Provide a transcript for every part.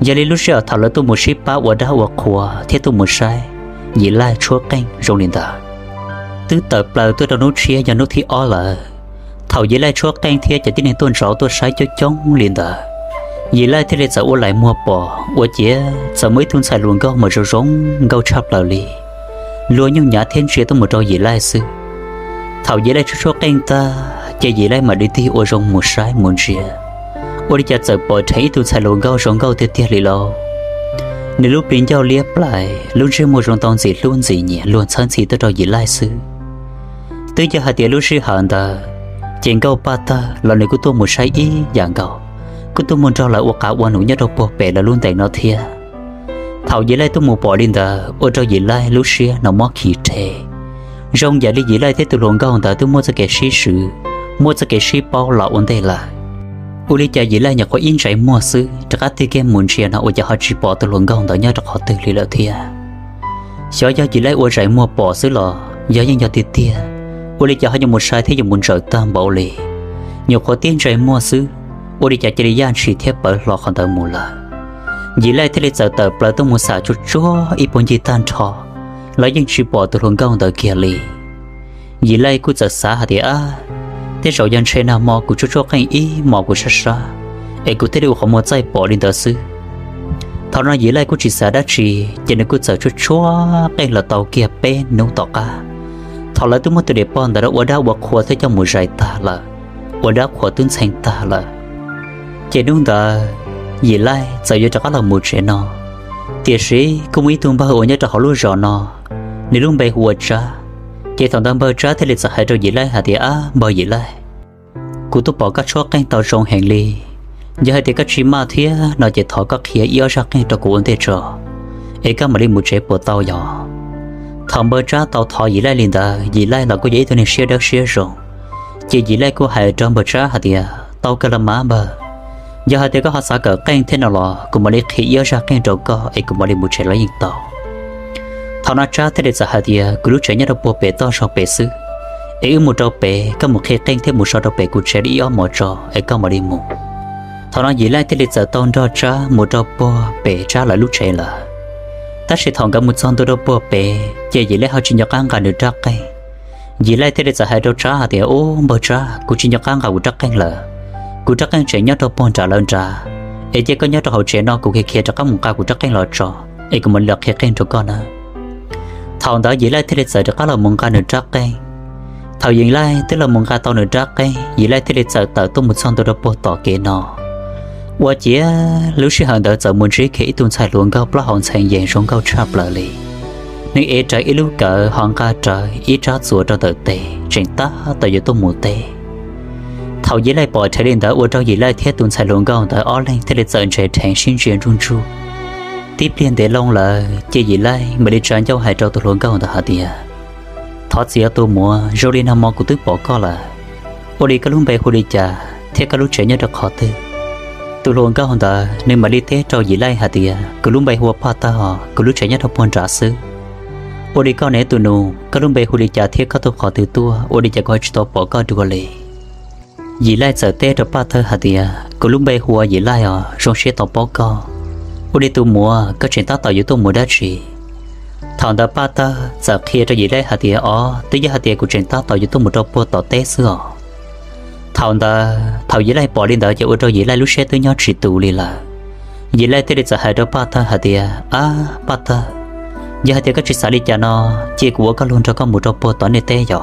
Yog li lub sij hawm thaum lawv tuaj mus sib pab ua dab ua qhua thiab tuaj mus saib Yim Laij tshuab qeej zoo li ntawd, twb tawm plaws tuaj rau hnub tshiab yog hnub thib ob lawm. Thaum Yim Laij tshuab qeej thiab cov tib neeg tuaj ntsauv tuaj saib coob coob li ntawd, Yim Laij thiaj li txawm ua laim muag pom ua ciav txawm muaj ib tug ntxhais hluas nkauj mas zoo zoo nkauj tshaj plaws li, luag nyuj nyav thiab ntsia tuaj mus rau Yim Laij xwb. Thaum Yim Laij tshuab tshuab qeej tag ces Yim Laij mam li tig ua zoo mus saib mus ntsia, ua li cas txawm pom dheev ib tug ntxhais hluas nkauj zoo nkauj tiag tiag li lauj. Nws lub plig ncauj liab plais, lub ntsej muag zoo tau ntxim hlub ntxim nyiam luag ntxhawb ntxhi tuaj rau Yim Laij xwb. Twb yog hais tias lub sij hawm ntawd ces nkauj Paj Tawg los nws kuj tuaj mus saib ib yam nkaus, kuj tuaj mus nrog lawv ua qav ua num nyob rau puag pem lawv lub ntees no thiab. Thaum Yim Laij tuaj mus pom li ntawd ua rau Yim Laij lub siab no mob khiv rhe. Zoo yam li Yim Laij thiab tus hluas nkauj ntawd twb muaj txoj kev sib swv, muaj txoj kev sib paub los ua ntej lawm. Ua li cas Yim Laij nyuam qhuav ib ntsais muag xwb rov qab tig kiag mus ntsia no ua cas ho tsis pom tus hluas nkauj ntawd nyob rau qhov twg li lawm thiab. Xyov yog Yim Laij ua ntsais muag pom xwb los yog yeej yog tiag tiag, ua li cas ho yuav mus sai thiab yuav mus ntsawm tag npaum li. Nyuam qhuav tib ntsais muag xwb, ua li cas cia li yaj ntshis thiab pawv hlo qhov ntawd mus lawm. Yim Laij thiaj li txawm tawm plaws tuaj mus xam tsuag tsuag ib puag ncig tag nrho los yeej tsis pom tus hluas nkauj ntawd kiag li. Yim Laij kuj txawm xav hais tias, ab, tej zaum yog ntshe nag hmo kuv tshuab tshuab qeej ib hmos kuv sab sab es kuv thiaj li ua qhov muag txaij pom li ntawd xwb. Thaum no Yim Laij kuj tsis xav dab tsi, ces nws kuj txawm tshuab tshuab qeej los tau kiag peb hnub tom qab. Thaum lawv twb muab tus niam pog ntawd rau ua dab ua qhua thiab coj mus zais tag lawm, ua dab qhuas twb ntxhee tag lawm, ces hnub ntawd Yim Laij txawm yuav rov qab los mus tsev no. Tiam sis kuj muaj ib tug npawg uas nyob rau hauv lub zos no, nws lub npe hu ua Tsab. Ces thaum ntawd npawg Tsab thiaj li txawm hais rau Yim Laij hais tias, ab, npawg Yim Laij, kuv twb pom koj tshuab qeej tau zoo heev li. Yog hais tias koj tsis maj thiab no ces thov koj qhia ib ob zaj qeej rau kuv ua ntej tso, es koj mam li mus tsev puas tau yog? Thaum npawg Tsab tau thov Yim Laij li ntawd, Yim Laij los kuj yog ib tug neeg siab dawb siab zoo, ces Yim Laij kuj hais rau npawg Tsab hais tias, tau kawg los mas npawg, yog hais tias koj ho xav kawm qeej thiab no los kuv mam li qhia ib ob zaj qeej rau koj es kuv mam li mus tsev los yeej tau. Thaum no Tsab thiaj li txawm hais tias, kuv lub tsev nyob rau puag pem toj zog pem xwb, es wb mus rau pem, koj mus qhia qeej thiab mus so rau pem kuv tsev li ib ob hmos tso es koj mam li mus. Thaum no Yim Laij thiaj li txawm tau nrog Tsab mus rau puag pem Tsab lawv lub tsev lawm. Tab sis thaum nkawd mus txog ntua rau puag pem ces Yim Laij ho tsis nco qab nqa nws rab qeej. Yim Laij thiaj li txawm hais rau Tsab hais tias, ub, npawg Tsab, kuv tsis nco qab nqa kuv rab qeej lawm. Kuv rab qeej tseem nyob rau puag nram lawv nrad, es cia koj nyob rau hauv tsev no kuv khiav khiav rov qab mus nqa kuv rab qeej los tso, es kuv mam li los qhia qeej rau koj na. Thaum ntawd Yim Laij thiaj li txawm rov qab los mus nqa nws rab qeej. Thaum Yim Laij twb los mus nqa tau nws rab qeej, Yim Laij thiaj li txawm tawm tuaj mus txog ntua rau puag tom kev no. Ua ciav lub sij hawm ntawd txawm mus ntsib kiag ib tug ntxhais hluas nkauj plaub hau ntxhee yees zoo nkauj tshaj plaws li. Nws ev rawv ib lub kawm ho nqa rawv ib rab txuas rau ntawm tes tseem tab tom yuav tuaj mus teb. Thaum Yim Laij pom dheev li ntawd ua rau Yim Laij thiab tus ntxhais hluas nkauj ntawd ob leeg thiaj li txawm ntse dheev sib ntsia ntsuj ntsuj. Tib pliag ntev loo lawm ces Yim Laij mam li tsa ncauj hais rau tus hluas nkauj ntawd hais tias, thov txim os tus muam, zoo li nag hmo kuv twb pom koj lawm. Ua li koj lub npe hu li cas thiab koj lub tsev nyob rau qhov twg? Tus hluas nkauj ntawd nws mam li teb rau Yim Laij hais tias, kuv lub npe hu ua Paj Tawg, kuv lub tsev nyob rau puag nrad xwb. Ua li koj ne tus nus, koj lub npe hu li cas thiab koj tuaj qhov twg tuaj, ua li cas kuv ho tsis tau pom koj dua li? Yim Laij txawm teb rau Paj Tawg hais tias, kuv lub npe hu ua Yim Laij os, zoo siab tau paub koj. Ua li tus muam, koj tseem tab tom yuav tuaj mus dab tsi? Thaum ntawd Paj Tawg txawm qhia rau Yim Laij hais tias, o, twb yog hais tias kuv tseem tab tom yuav tuaj mus rau puag tom teb xwb os. Thaum ntawd thaum Yim Laij pom li ntawd ces ua rau Yim Laij lub siab twb nyob tsis tus li lawm. Yim Laij thiaj li txawm hais rau Paj Tawg hais tias, ab, Paj Tawg, yog hais tias koj tsis xav li cas no, cia kuv ua koj luag nrog koj mus rau puag tom nej teb yom.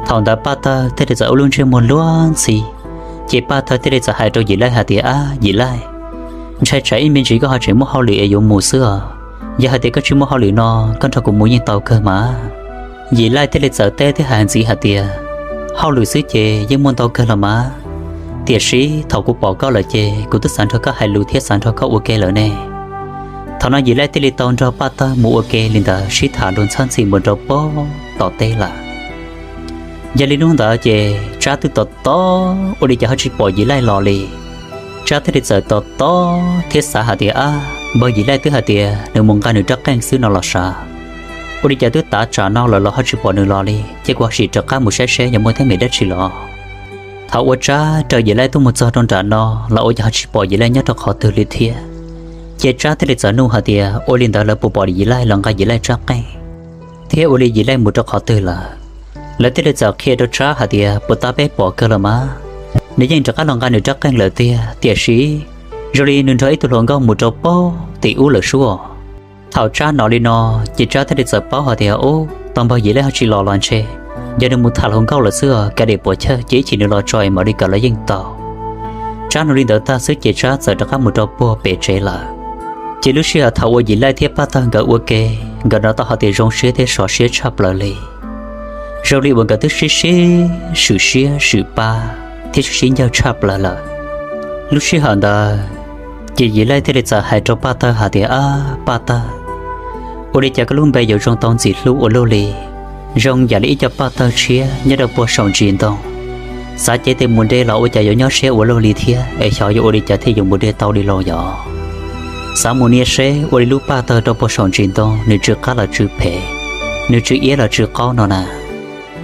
Thaum ntawd Paj Tawg thiaj li txawm ua lub ntsej muag luag ntxhi, ces Paj Tawg thiaj li txawm hais rau Yim Laij hais tias, ab, Yim Laij, ntshai tsam ib me ntsis koj ho tseem muaj hauj lwm es yuav mus xwb os. Yog hais tias koj tsis muaj hauj lwm no, koj nrog kuv mus yeej tau kawg mas. Yim Laij thiaj li txawm teb thiab hais ntxiv hais tias, hauj lwm xwb ces yeej muaj ntau kawg los mas, tiam sis thaum kuv pom koj lawm ces kuv twb xav nrog koj hais lus thiab xav nrog koj ua ke lawm ne. Thaum no Yim Laij thiaj li tau nrog Paj Tawg mus ua ke li ntawd sib tham luag ntxhab ntxhi mus rau puag tom teb lawm. Yog li hnub ntawd ces Tsab twb tos tos ua li cas ho tsis pom Yim Laij los li. Tsab thiaj li txawm tos tos thiab xav hais tias, ab, npawg Yim Laij twb hais tias nws mus nqa nws rab qeej xwb no los sav. Ua li cas twb tav tsam no lawm los ho tsis pom nws los li, ces kuv ho sim rov qab mus saib seb yog muaj teeb meem dab tsi los. Thaum uas Tsab raws Yim Laij tuaj mus txog rau nram no los ua cas ho tsis pom Yim Laij nyob rau qhov twg li thiab. Ces Tsab thiaj li txawm nug hais tias ua li ntawd lawv puas pom Yim Laij los nqa Yim Laij rab qeej, thiab ua li Yim Laij mus rau qhov twg lawm. Lawv thiaj li txawm qhia rau Tsab hais tias puas tab peb pom kawg los mas, nws yeej rov qab los nqa nws rab qeej lawm tiag, tiam sis zoo li nws nrog ib tug hluas nkauj mus rau pem tim ub lawm sub. Thaum Tsab hnov li no, ces Tsab thiaj li txawm paub hais tias ub, tau npawg Yim Laij ho tsis los los ntshe yog nws mus tham hluas nkauj lawm xwb os, kav liam puas chawj ces ib chim nws los tso es mam li kawm los yeej tau. Tsab hnov li ntawd tag xwb ces Tsab txawm rov qab mus rau puag pem tsev lawm. Ces lub sij hawm thaum uas Yim Laij thiab Paj Tawg nkawd ua ke, nkawd hnov tau hais tias zoo siab thiab sov siab tshaj plaws li. Zoo li uas nkawd twb sib sib swm siab swm pab thiab sib sib ncawg tshaj plaws lawm. Lub sij hawm ntawd, ces Yim Laij thiaj li txawm hais rau Paj Tawg hais tias, Ab Paj Tawg, ua li cas koj lub npe yuav zoo tau Ntxim Hlub ua luaj li, zoo yam li ib co paj tawg tshiab nyob rau puag saum ntsis ntoo? Xav cev tes mus de los ua cas yuav nyob siab ua luaj li thiab, es xyov yuav ua li cas thiaj yuav mus de tau li los yos? Xav mus nias seb ua li lub paj tawg rau puag saum ntsis ntoo nws tsw qab los tsw phem, nws tsw iab los tsw qaub no na.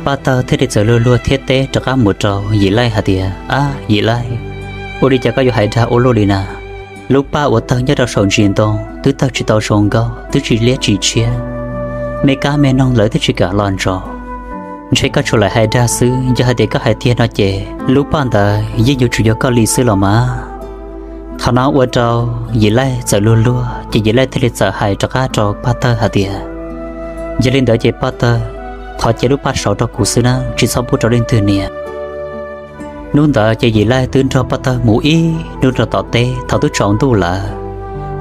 Paj Tawg thiaj li txawm luag luag thiab teb rov qab mus rau Yim Laij hais tias, Ab Yim Laij, ua li cas koj yuav hais dag ua luaj li na? Lub paj uas tawg nyob rau saum ntsis ntoo twb tawg tsis tau zoo nkauj, twb tsis liab tsis tshiab, me kab me noog lawv twb tsis kam los ntsaum. Ntshe koj tsuas lam hais dag xwb, yog hais tias koj hais tiag no ces lub paj ntawd yeej yuav tsum yog koj li xwb los mas. Thaum no ua rau Yim Laij txawm luag luag, ces Yim Laij thiaj li txawm hais rov qab rau Paj Tawg hais tias, Yog li ntawd ces Paj Tawg, thov cia lub paj saud rau kuv xwb na, tsis txhob pub rau leej twg nias. Hnub ntawd ces Yim Laij twb nrog Paj Tawg mus ib hnub rau tom teb, thaum twb tsaus ntuj lawm,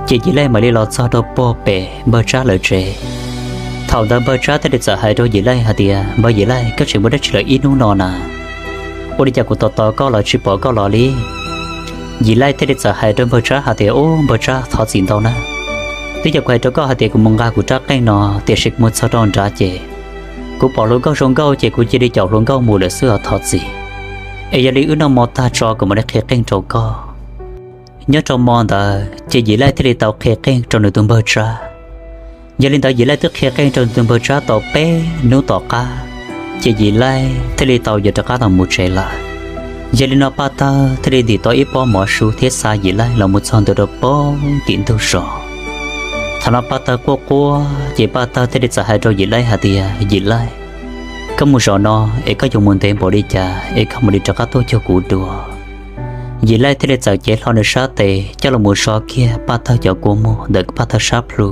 ces Yim Laij mam li los txog rau puag pem npawg Tsab lawv tsev. Thaum ntawd npawg Tsab thiaj li txawm hais rau Yim Laij hais tias, Npawg Yim Laij, koj tseem mus dab tsi lawm ib hnub no na? Ua li cas kuv tos tos koj los tsis pom koj los li? Yim Laij thiaj li txawm hais rau npawg Tsab hais tias, Ub, npawg Tsab, thov txim ntau na. Twb yog kuv hais rau koj hais tias kuv mus nqa kuv rab qeej no, tiam sis kuv mus txog rau nrad ces kuv pom hluas nkauj zoo nkauj ces kuv cia li caum hluas nkauj mus lawm xwb os, thov txim. Es yog li wb noj mov tag tso kuv mam li qhia qeej rau koj. Nyob rau hmo ntawd ces Yim Laij thiaj li tau qhia qeej rau nws tus npawg Tsab. Yog li ntawd Yim Laij twb qhia qeej rau nws tus npawg Tsab tau peb hnub tom qab, ces Yim Laij thiaj li tau yuav rov qab los mus tsev lawm. Yog li no Paj Tawg thiaj li ntim tau ib pob mov su thiab xa Yim Laij los mus txog ntua rau puag tim ntug zos. Thaum no Paj Tawg quaj quaj ces Paj Tawg thiaj li txawm hais rau Yim Laij hais tias, Yim Laij, koj mus zaum no es koj yuav mus ntev npaum li cas es koj mam li rov qab tuaj cuag kuv dua? Yim Laij thiaj li txawm cev hlo nws sab tes coj los mus so kiag Paj Tawg cov kua muag ntawm Paj Tawg sab plhu.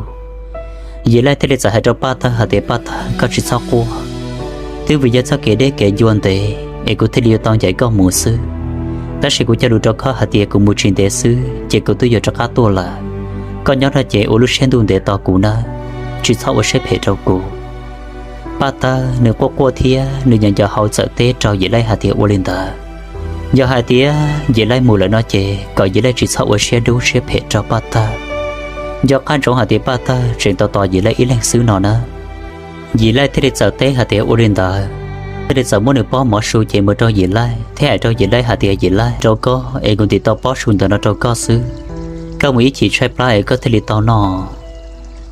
Yim Laij thiaj li txawm hais rau Paj Tawg hais tias, Paj Tawg, koj tsis txhob quaj. Twb vim yog txoj kev deb kev ncua ntev es kuv thiaj li yuav tau ncaim koj mus xwb. Tab sis kuv cog lus rau koj hais tias kuv mus tsis ntev xwb ces kuv twb yuav rov qab tuaj lawm. Koj nyob no ces ua lub siab ntuj ntev tos kuv nawb, tsis txhob ua siab phem rau kuv. Paj Tawg nws quaj quaj thiab nws nco nco hau txawm teb rau Yim Laij hais tias ua li ntawd. Yog hais tias Yim Laij mus lawm no ces kom Yim Laij tsis txhob ua siab dub siab phem rau Paj Tawg. Nco qab ntsoov hais tias Paj Tawg tseem tos tos Yim Laij ib leeg xwb no na. Yim Laij thiaj li txawm teb hais tias ua li ntawd, thiaj li txawm muab nws pob mov su ces mus rau Yim Laij thiab hais rau Yim Laij hais tias, Yim Laij, rau koj es kuv ntim tau pob su ntawm no rau koj xwb. Koj mus ib chim tshaib plab es koj thiaj li tau noj.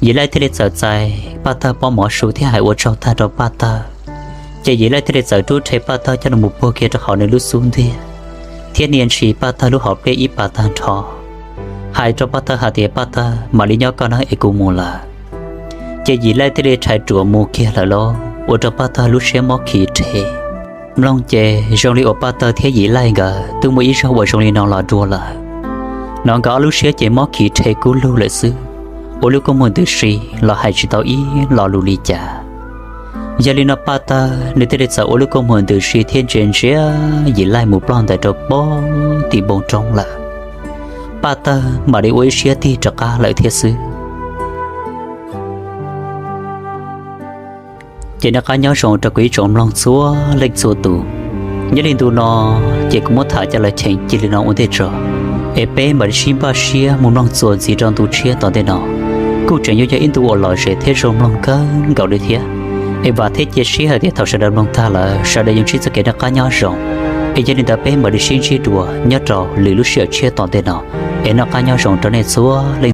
Yim Laij thiaj li txawm txais Paj Tawg pob mov su thiab hais ua tsaug tag rau Paj Tawg. Ces Yim Laij thiaj li txawm rub rhe Paj Tawg coj los mus puag kiag rau hauv nws lub xub ntiag, thiab nias ntshis Paj Tawg lub hauv pliaj ib pas tag nrho, hais rau Paj Tawg hais tias, Paj Tawg, mam li nyob koj na es kuv mus lawm. Ces Yim Laij thiaj li rhais ruam mus kiag lawm lauj, ua rau Paj Tawg lub siab mob khiv rhe. Mloog ces zoo li uas Paj Tawg thiab Yim Laij nkawd twb muaj ib zaug uas zoo li no los dua lawm. Hnov nkawd ob lub siab ces mob khiv rhe kub lug lawm xwb, ua lub kua muag ntws si los hais tsis tau ib lo lus li cas. Yog li no Paj Tawg nws thiaj li txawm ua lub kua muag ntws si thiab ntsia ntsia Yim Laij mus ploj ntais rau puag tim npoo roob lawm. Paj Tawg mam li ua ib siab tig rov qab lawm thiab xwb. Ces noj qab nyob zoo rau kuv ib tsoom mloog txhua leej txhua tus. Nyob li ntu no, ces kuv muab tham coj los cheem cia li no ua ntej tso, es peb mam li sib npaj siab mus mloog txuas ntxiv rau ntu tshiab tom ntej no. Kuj tseem yuav yog ib ntu uas lom zem thiab zoo mloog kawg nkaus li thiab. Es vam thiab cia siab hais tias thaum sawv daws mloog tag lawm sawv daws yuav ntsib txoj kev noj qab nyob zoo. Es yog li ntawd peb mam li sib ntsib dua nyob rau lwm lub sij hawm tshiab tom ntej no, es noj qab nyob zoo rau nej txhua leej